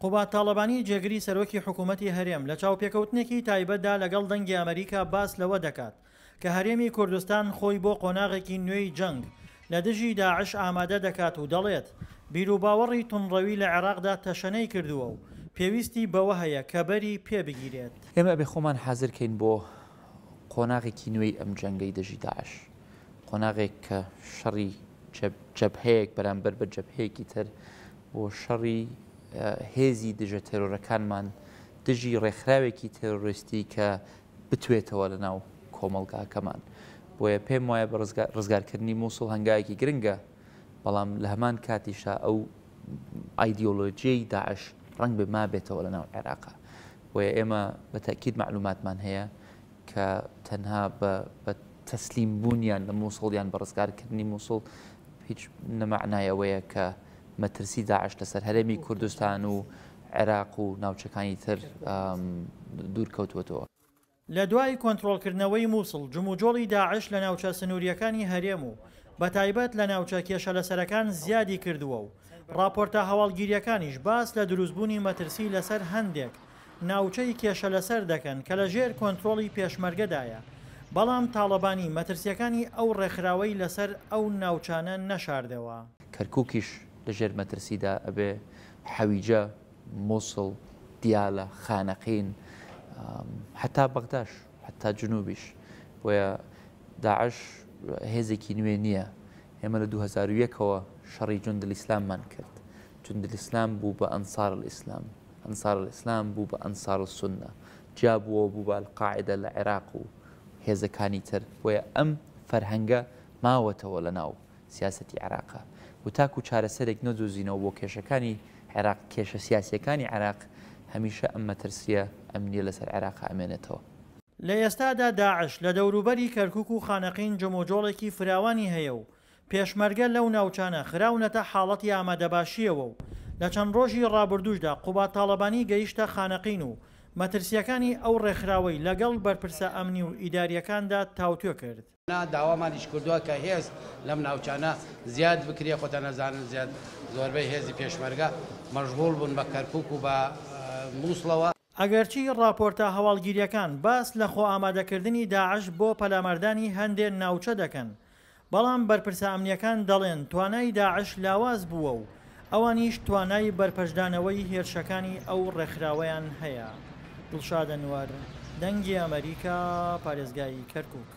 قوباد تاڵەبانی جێگری سەرۆکی حکوومەتی هەرێم لە چاوپێکەوتنێکی تایبەتدا لەگەڵ دەنگی ئەمەریکا باس لەوە دەکات کە هەرێمی کوردستان خۆی بۆ قۆناغێکی نوێی جەنگ لە دژی داعش ئامادە دەکات و دەڵێت بیروباوەڕی توندڕەوی لە عێراقدا تەشەنەی کردووە و پێویستی بەوە هەیە کە بەری پێ بگیرێت. ئێمە ئەبێ خۆمان حازر کەین بۆ قۆناغێکی نوێی ئەم جەنگەی دژی داعش، قۆناغێک کە شەڕی جەبهەیەک بەرامبەر بە جەبهەیەکی تر بۆ شەڕی هێزی دژە تێرۆرەکانمان دژی ڕێکخراوێکی تێرۆریستی کە بتوێتەوە لە ناو کۆمەڵگاکەمان. بۆیە پێم وایە بە ڕزگارکردنی مووسڵ هەنگاوێکی گرنگە، بەڵام لە هەمان کاتیشا ئەو ئایدیۆلۆژیەی داعش ڕەنگبێ مابێتەوە لە ناو عێراقا. بۆیە ئێمە بە تەئکید مەعلوماتمان هەیە کە تەنها بە بە تەسلیم بوونیان لە مووسڵ یان بە ڕزگارکردنی مووسڵ هیچ نە مەعنای ئەوەیە کە مەترسی داعش لەسەر هەرێمی کوردستان و عێراق و ناوچەکانی تر دوور کەوتووەتەوە. لە دوای کۆنترۆڵکردنەوەی موسڵ، جموجۆڵی داعش لە ناوچە سنوورییەکانی هەرێم و بەتایبەت لە ناوچە کێشەلەسەرەکان زیادی کردووە و ڕاپۆرتە هەواڵگیرییەکانیش باس لە دروستبوونی مەترسی لەسەر هەندێک ناوچەی کێشەلەسەر دەکەن کە لە ژێر کۆنترۆڵی پێشمەرگەدایە، بەڵام تاڵەبانی مەترسییەکانی ئەو ڕێکخراوەی لەسەر ئەو ناوچانە نەشاردەوە. کەرکوکیش لە ژێر مەترسیدا ئەبێ، حەویجە، موسڵ، دیالە، خانەقین، حەتا بەغداش، حەتا جنوبیش. بۆیە داعش هێزێکی نوێ نییە. ئێمە لە 2001 ەوە شەڕی جوندالئیسلاممان کرد. جوندالئیسلام بوو بە ئەنسار الئیسلام. ئەنسار الئیسلام بوو بە ئەنسار السنە. جیا بووەوە بوو بە القاعدە لە عێراق و هێزەکانی تر. بۆیە ئەم فەرهەنگە ماوەتەوە لە ناو سیاسەتی عێراقا و تاکو چارەسەرێک نەدۆزینەوە بۆ کێشەکانی عێراق، کێشە سیاسییەکانی عێراق، هەمیشە ئەم مەترسییە ئەمنییە لەسەر عێراقا ئەمێنێتەوە. لە ئێستادا داعش لە دەوروبەری کەرکوک و خانەقین جموجۆڵێکی فراوانی هەیە و پێشمەرگە لەو ناوچانە خراونەتە حاڵەتی ئامادەباشییەوە و لە چەند ڕۆژی ڕابردووشدا قوباد تاڵەبانی گەیشتە خانەقین و مەترسییەکانی ئەو ڕێکخراوەی لەگەڵ بەرپرسە ئەمنی و ئیدارییەکاندا تاوتوێ کرد. داوامانیش کردووە کە هێز لەم ناوچانە زیاد بکرێ، خۆتان ئەزانن زیاد زۆربەی هێزی پێشمەرگە مەشغوڵ بوون بە کەرکوک و بە موسڵەوە. ئەگەرچی ڕاپۆرتە هەواڵگیرییەکان باس لە خۆئامادەکردنی داعش بۆ پەلاماردانی هەندێ ناوچە دەکەن، بەڵام بەرپرسە ئەمنییەکان دەڵێن توانای داعش لاواز بووە و ئەوانیش توانای بەرپەرچدانەوەی هێرشەکانی ئەو ڕێکخراوەیان هەیە. دڵشاد ئەنوەر، دەنگی ئەمەریکا، پارێزگای کەرکوک.